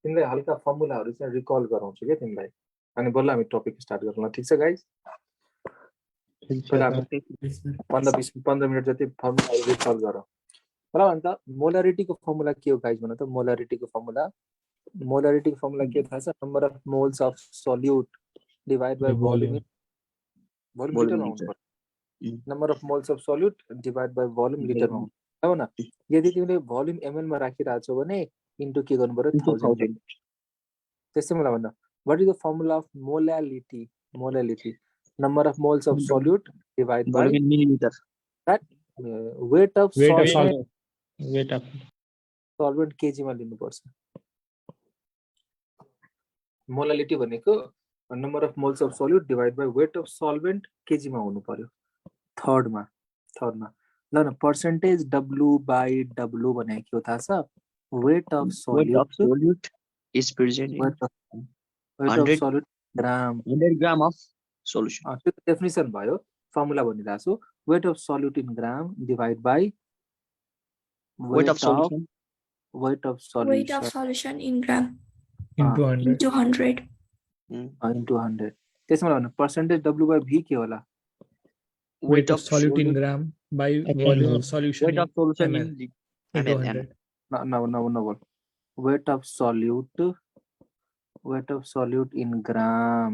तिमीलाई हल्का फर्मुलाहरू चाहिँ रिकल गराउँछु क्या तिमीलाई, अनि बल्ल हामी टपिक स्टार्ट गरौँला। ठिक छ गाइज? पहिला हामी 15 मिनट जति फर्मुलाहरू रिकल गरौँ। र अन्त मोलारिटीको फर्मुला के हो गाइज भन त? मोलारिटीको फर्मुला के थाहा छ? Number of moles of solute divide by volume लिटरमा हुनुपर्छ। Number of moles of solute divide by volume लिटरमा हुन्छ हो न। यदि तिमीले भोल्युम एमएलमा राखिरहेछौ भने इन्टु के गर्नु पर्यो? 1000। त्यस्तै मलाई भन्दा what is the formula of molality number of moles of solute divide by millilitre that weight of weight of solvent केजीमा लिनुपर्छ। मोलालिटी भनेको number of moles of solute divide by weight of solvent केजीमा हुनु पर्यो। थर्डमा ल न percentage W by W भनेको के हो थाहा छ? Weight of solute is present in weight of 100 solute gram. 100 gram of solution. त्यो डेफिनेसन भयो, फर्मुला भनिरहेको छु। Weight of solute in gram divide by Weight of solution weight of solution in gram into 100. into 100. into 100। त्यसमा भन्नु percentage W by भी के होला? Weight of solute in gram by volume of solution weight of solution in in ml ml. into 100. No. weight of solute in gram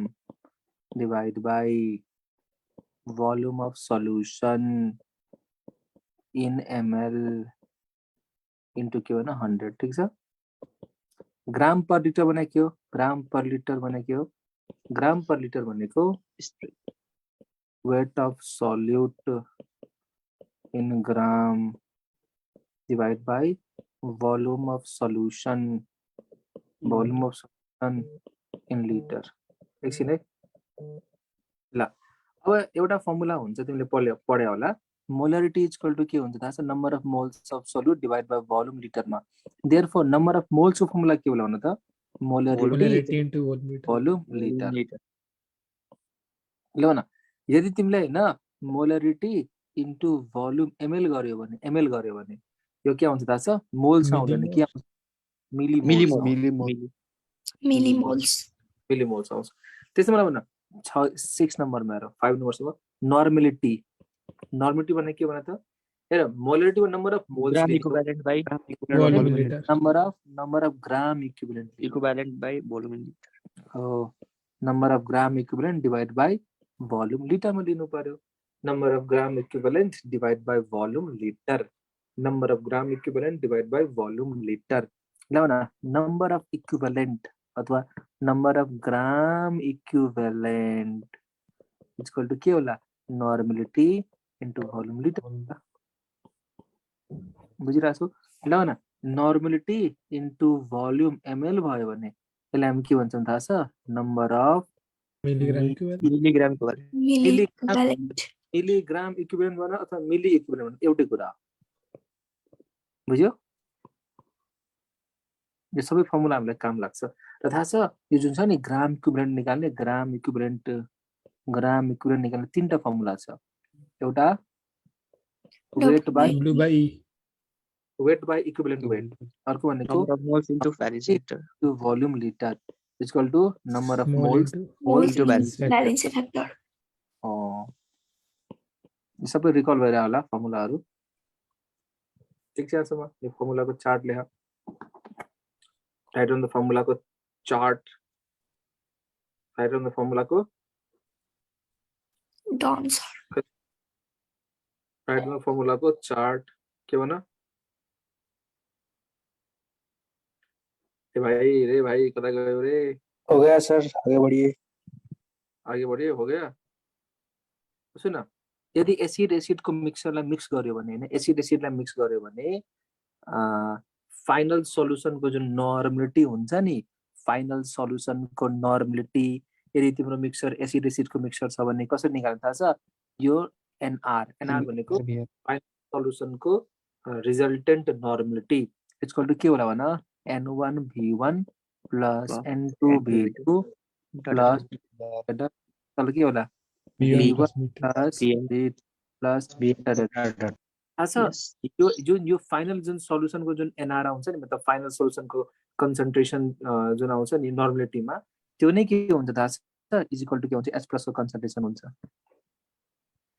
divide by volume of solution in ml into के हो न 100। ठीक छ? ग्राम per litre भने के हो? ग्राम per litre भनेको weight of solute in gram divide by volume of solution in liter। एकछिन है ल। अब एउटा फर्मुला हुन्छ तिमीले पढ्या होला, मोलारिटी इक्वल टु के हुन्छ थाहा छ? Number of moles of solute divide by volume लिटरमा। देयरफोर नम्बर अफ मोल्सको फर्मुला के होला भन त? Molarity into volume. Volume litre. ल न यदि तिमीले हैन मोलारिटी इन्टु भोल्युम एमएल गर्यो भने यो के आउँछ थाहा छ? मोल्समा हुँदैन, के आउँछ? मिलिमोल्स आउँछ। त्यसमा मलाई भन्न 6 नम्बरमा हेर, 5 नम्बरमा नर्मलिटी भने के भने त? हेर मोलारिटी वा number of moles gram equivalent by Volume liter. Number of gram equivalent equivalent by volume in liter. हो। Number of gram equivalent divide by volume लिटरमा लिनु पर्यो। Number of gram equivalent divide by volume litre. Number of gram equivalent divide by volume litre. ल न number of equivalent अथवा number of gram equivalent equal to के होला? Normality into volume litre. बुझिरहेको छु? ल न नर्मलिटी इन्टु भोल्युम एमएल भयो भने त्यसलाई हामी के भन्छौँ थाहा छ? Number of Milligram equivalent. milligram equivalent. Milligram equivalent भन अथवा मिली इक्विभ्यालेन्ट भन, एउटै कुरा हो। बुझ्यो? यो सबै फर्मुला हामीलाई काम लाग्छ। र थाहा छ यो जुन छ नि ग्राम इक्विभ्यालेन्ट निकाल्ने, ग्राम इक्विभ्यालेन्ट निकाल्ने 3टा फर्मुला छ। एउटा वेट बाइ इक्विभ्यालेन्ट वेट, अर्को भनेको Number of moles into Faraday factor. Volume litre equal to number of moles Moles into in valency factor. यो सबै रिकल भइरह होला फर्मुलाहरू। ठिक छ? यसमा यो फर्मुलाको चार्ट लेख। राइट अन द फर्मुलाको चार्ट। राइट अन द फर्मुलाको Done, sir. Write on the फर्मुलाको चार्ट। के भन? रे भाई कता गयो रे? हो गया सर, आगे बढ़िए। हो गया। सुन, यदि एसिडको मिक्सरलाई मिक्स गर्यो भने हैन, एसिडलाई मिक्स गर्यो भने फाइनल सल्युसनको जुन नर्मलिटी हुन्छ नि, फाइनल सल्युसनको नर्मलिटी यदि तिम्रो मिक्सर एसिडको मिक्सर छ भने कसरी निकाल्न थाहा छ? यो एनआर भनेको फाइनल सल्युसनको रिजल्टेन्ट नर्मलिटी इक्वल टु के होला भन? N1V1 plus N2V2 plus तल के होला? V1 plus V plus अच्छा Yes. यो फाइनल जुन सल्युसनको जुन एनआर आउँछ नि मतलब फाइनल सल्युसनको कन्सन्ट्रेसन जुन आउँछ नि नर्मलिटीमा त्यो नै के हुन्छ थाहा छ इज इक्वल टु के हुन्छ एच प्लसको कन्सन्ट्रेसन हुन्छ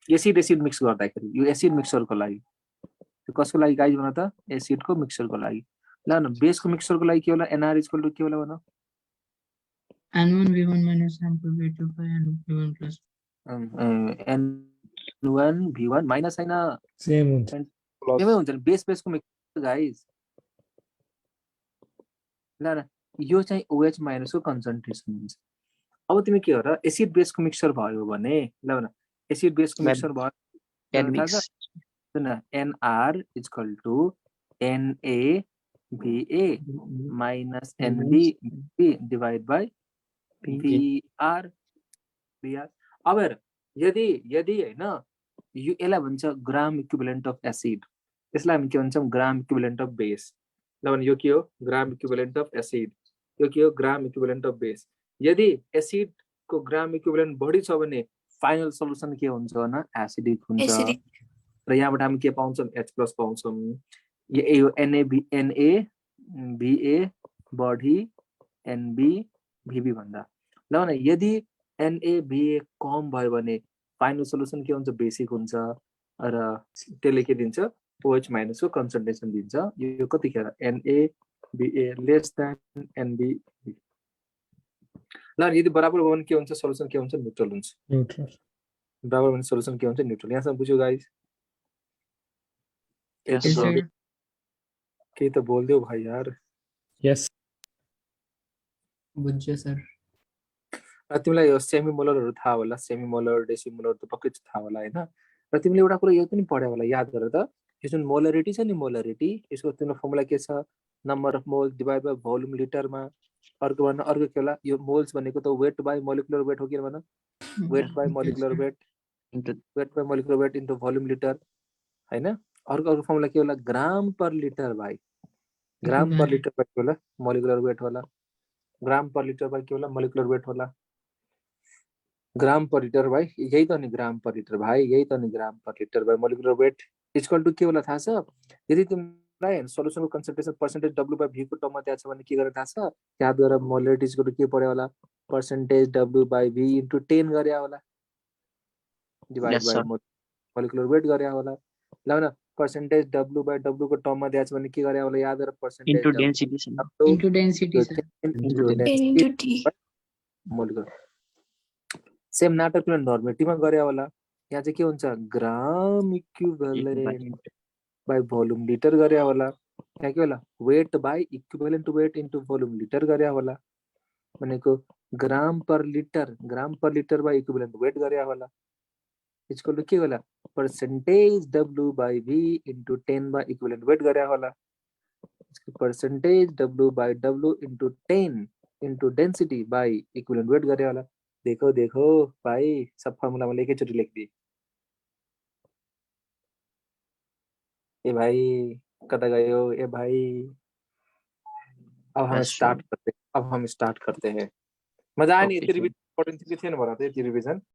एसिड एसिड मिक्स गर्दाखेरि यो एसिड मिक्सरको लागि त्यो कसको लागि गाइज भन त एसिडको मिक्सरको लागि ल न बेसको मिक्सरको लागि के होला एनआर इज इक्वल टु के होला भन N1 V1 minus sample V2 by N1 plus. N1 V1 minus हैन सेम हुन्छ त्यही हुन्छ नि बेसको मिक्सर गाइज ल न यो चाहिँ OH माइनसको कन्सन्ट्रेसन हुन्छ अब तिमी के हो र एसिड बेसको मिक्सर भयो भने ल न एसिड बेसको Then मिक्सर भयो N थाहा mix. छ न NR is equal to NaBA minus NB divide by VR अब हेर यदि हैन यो यसलाई भन्छ ग्राम इक्विभलेन्ट अफ एसिड यसलाई हामी के भन्छौँ ग्राम इक्विभलेन्ट अफ बेस ल भने यो के हो ग्राम इक्विभलेन्ट अफ एसिड यो के हो ग्राम इक्विभलेन्ट अफ बेस यदि एसिड को ग्राम इक्विभलेन्ट बढी छ भने फाइनल सल्युसन के हुन्छ भने एसिडिक हुन्छ Acidic. र यहाँबाट हामी के पाउँछौँ H+ पाउँछौँ यो NaBA बढी NbVb भन्दा ल भने यदि NaBA कम भयो भने फाइनल सल्युसन के हुन्छ बेसिक हुन्छ र त्यसले के दिन्छ OH माइनसको कन्सन्ट्रेसन दिन्छ यो कतिखेर NaBA लेस देन NB ल यदि बराबर भयो भने के हुन्छ सल्युसन के हुन्छ न्यूट्रल हुन्छ न्यूट्रल बराबर भने सल्युसन के हुन्छ न्यूट्रल यहाँसम्म बुझ्यो guys Yes, Yes, sir. sir. केही त बोलिदेऊ भाइ यार यस बुझ्यो सर र तिमीलाई यो सेमी मोलरहरू थाहा होला सेमी मोलर डेसिमोलर त पक्कै थाहा होला हैन र तिमीले एउटा कुरा यो पनि पढ्यौ होला याद गर त यो जुन मोलरिटी छ नि मोलरिटी यसको तिम्रो फर्मुला के छ number of moles divide by volume लिटरमा अर्को के होला यो मोल्स भनेको त वेट बाइ मोलिकुलर वेट हो के भन weight by molecular weight into volume litre हैन अर्को फर्मुला के होला gram per litre by gram per litre by के होला मोलिकुलर वेट होला ग्राम पर लिटर बाइ के होला मोलिकुलर वेट होला ग्राम पर लिटर भाइ यही त नि ग्राम पर लिटर भाइ यही त नि gram per litre by molecular weight equal to के होला थाहा छ यदि तिमीलाई सल्युसनको concentration percentage W by V को टर्ममा दिएको छ भने के गर्ने थाहा छ याद गर मोलरिटी इक्वल टु के पर्यो होला percentage W by V into 10 गरे होला divide Yes, by sir. Molecular weight गरे होला ल न परसेन्टेज W बाइ W को टर्ममा दिएको छ भने के गरे होला याद गर percentage Into density, sir. into density sir. Into 10 into T. Molecular same नाटक तिमीले नर्मेटिभमा गरे होला यहाँ चाहिँ के हुन्छ gram equivalent by volume litre गरे होला यहाँ के होला weight by equivalent weight into volume litre गरे होला भनेको gram per litre by equivalent weight गरे होला इक्वल टु के होला percentage W by V into 10 by equivalent weight गरे होला percentage W by W into 10 into density by equivalent weight गरे होला देखो भाइ सब फर्मुला मैले एकैचोटि लेखिदिएँ ए भाइ कता गयो ए भाइ अब हम स्टार्ट करते हैं मजा आयो नि Okay, यति sir. रिभिजन पढ्नु थिएन भन त यति रिभिजन